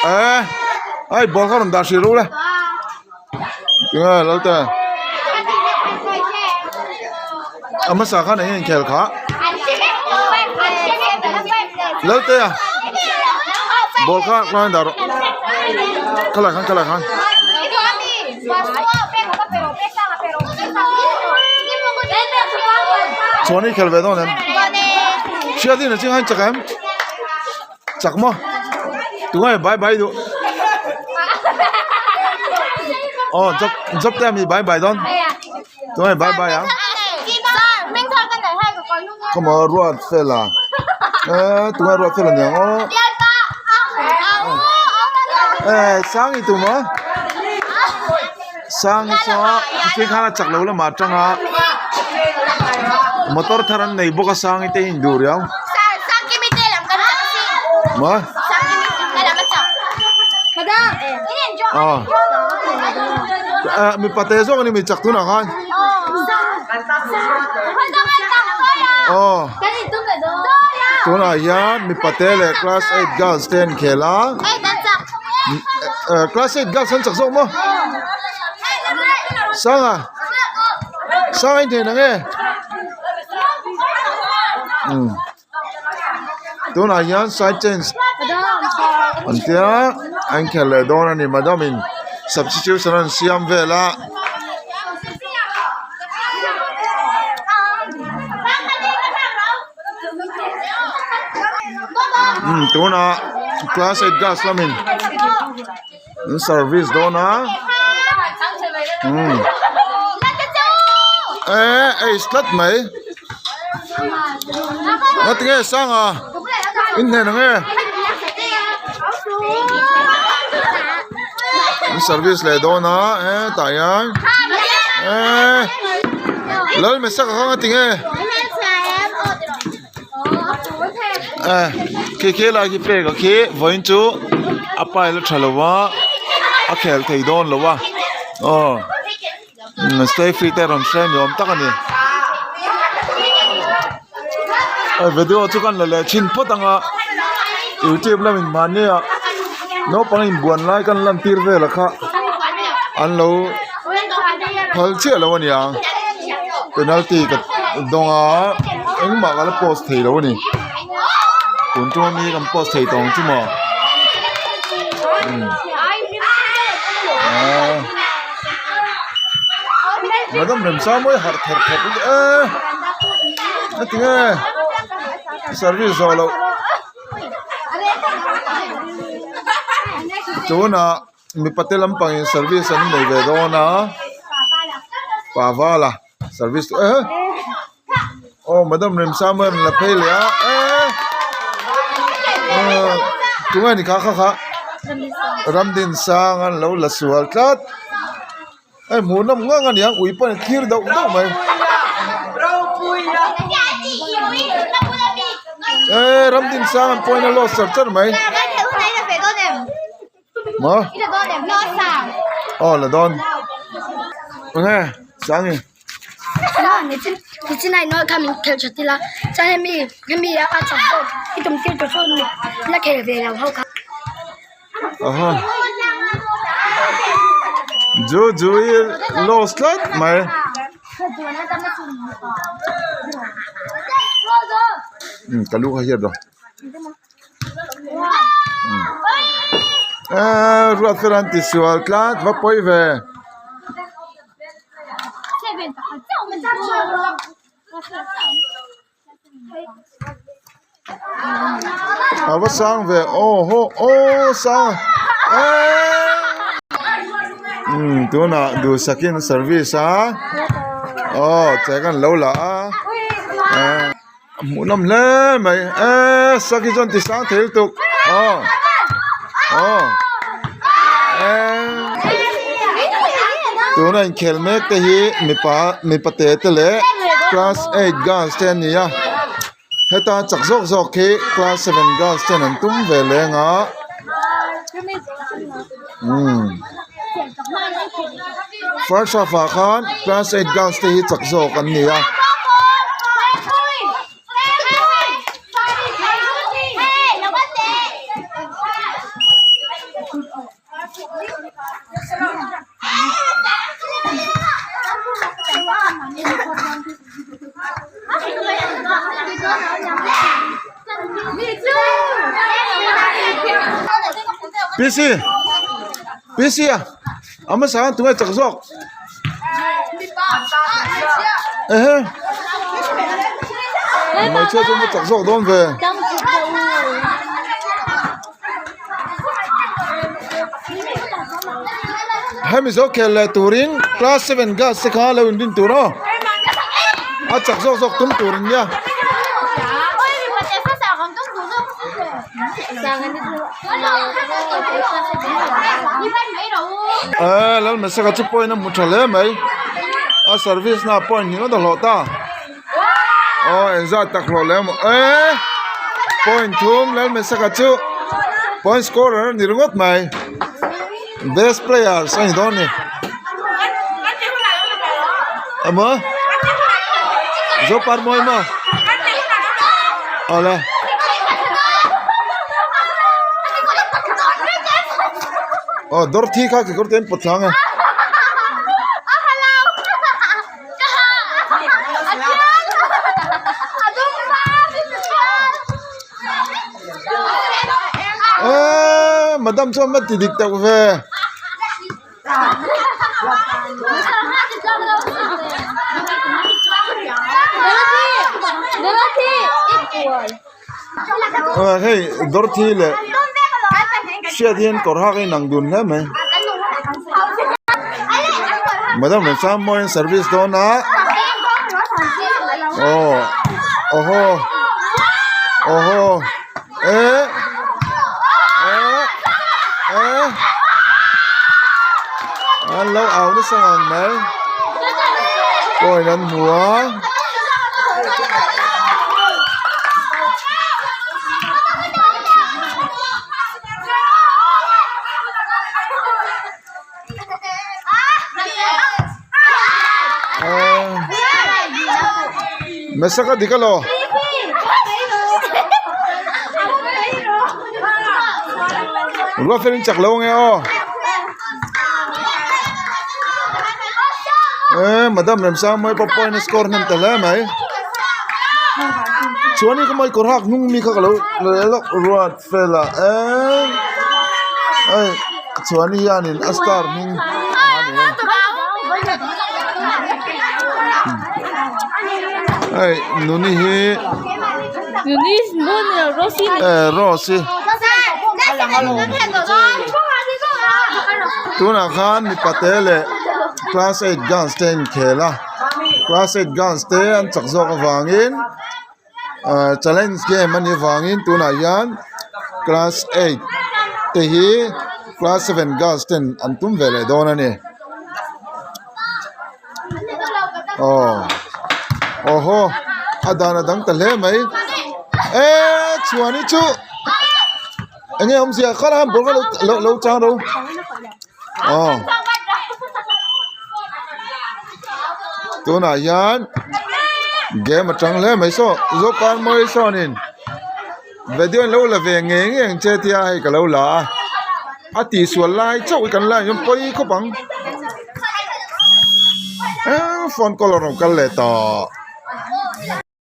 Eh ai ball kha rawn dah hrih ru le tinge Lalte a hmasa khan eng nge inkhel kha Lalte a ball kha khawngaih dah rawh khalai khan khalai khan. Chuan i khel ve dawn em? Hriat in a ching a chak em? Chak maw? Tungai bai bai duh. Aw job job te ami bai bai dawn. Tungai bai bai ang. Come on ruat fela. Eh tungai ruat fela niang aw. Eh sang i tum a. Sang hi saw thil khan a chak lo lamah atanga motor thar an nei bawk a sang hi te hi induh riau maw aw eh mipa te zawk a ni mi chak tunah khan aw tunah hian mipa te leh class eight girls te an inkhel a. Class eight girls an chak zawk maw sanga sanga in theih nange umm tunah hian side change an tia a inkhel leh dawn a ni madam in substitution an siam vel a. Umm tunah class eight class lamin an service dawn a umm eh ace tlat mai ngatinge sanga in hnen ang e an service leh dawn a hetah hian eh Lalmesaka kha ngatinge. Eh khi khi lai khi pek a khi vawiin chu a pile a tha lo a a khel thei dawn lo a aw stay free te rawn hre ni awm tak a ni video chu kan la leh thin phawt ang a youtube lamin mahni ah naupang inbuan lai kan lan tir vel a kha an lo. Phal chiah lo a nia penalty ka dawng a engmah ka la post thei lo a ni tun tum ami kan post thei tawh ang chu maw umm madam Remsangmawii harh ther thawk lutuk e heti nge service zawh loh tunah. Mipa te lampangin service an nei ve dawn a pavala service eh aw madam Remsanga rawn la phei leh a eh tunge ni kha kha kha Ramdinsanga an lo la sual tlat hei hmuh nawm ngang a niang ui pawh an thlir dauh dauh mai eh Ramdinsanga an pawhin a lost char char mai. Maw? Aw la dawn. Enge Sangi? Nichinai nawi kha min khelh tha ila chuan hemi hemi a chak zawk i tum tir tur chu la khel ve lo ho kha. Aha. Ju ju i lost tlat mai. Um ka lu kha hiat rawh. Eee ruat fel an ti sual tlat va pawi ve. A va sang ve aw haw aw sang eee umm tunah duhsakin service a aw chek an lo la a eee. A hmuh nawm hle mai eee saki chuan ti sang thei lutuk aw aw eee tuna inkhel mek te hi mipa mipa te te leh class eight girls te an ni a heta chak zawk zawk hi class seven girls ten an tum ve leng a umm first half ah khan class eight girls te hi chak zawk an ni a. PC PC a a hmasa khan tunge chak zawk ehe hmeichhia chu an va chak zawk dawn ve. Hemi zo khel leh turin class 7 girls te kha lo inrin tur aw a chak zawk zawk tum tur ania. Eee Lalmesaka chu point a hmu tha hle mai a service na point hnih ngawt a hlawh ta. Aw engzat tak hlawh leh maw eee point thum Lalmesaka chu point scorer a ni ringawt mai best players a ni dawn a ni emaw Zopar mawi maw awle. Aw Dorothy kha kekawr te an pawt thlang a. Eee madam chuan va ti dik tak ve. Aw hei Dorothy leh Hriat hian kawr hak a inang dun hle mai. Madam Remsangmawiin service dawn a aw awhaw awhaw eh eh eh an lo au nasa ngang mai point an hmu a. Mesaka dik alo Ruatfelin chak lo nge aw eh madam Remsangmawii pawh point a score hnem ta hle mai chuanin ka mai kawr hak hnung mi kha ka lo leh lawk Ruatfela eh hei chuan hianin a star hming hei nuni hi eh rose hi tunah khan mipa te leh class eight girls te a inkhel a class eight girls te an chak zawk avangin. Ahh challenge game anih avangin tunah hian class eight te hi class seven girls ten an tum ve leh dawn a ni aw aw haw a dan a dang ta hle mai eee chhuani chu eng nge awmzia khalai ah ball kha lo lo chang ro aw tunah hian game a tang hle mai saw Zoparmawi sawnin video an lo la ve ngei ngei ang che tia hei ka lo la a a tihsual lai chauh hi kan la hian pawi khawp ang eee phone call a rawn kal leh tawh.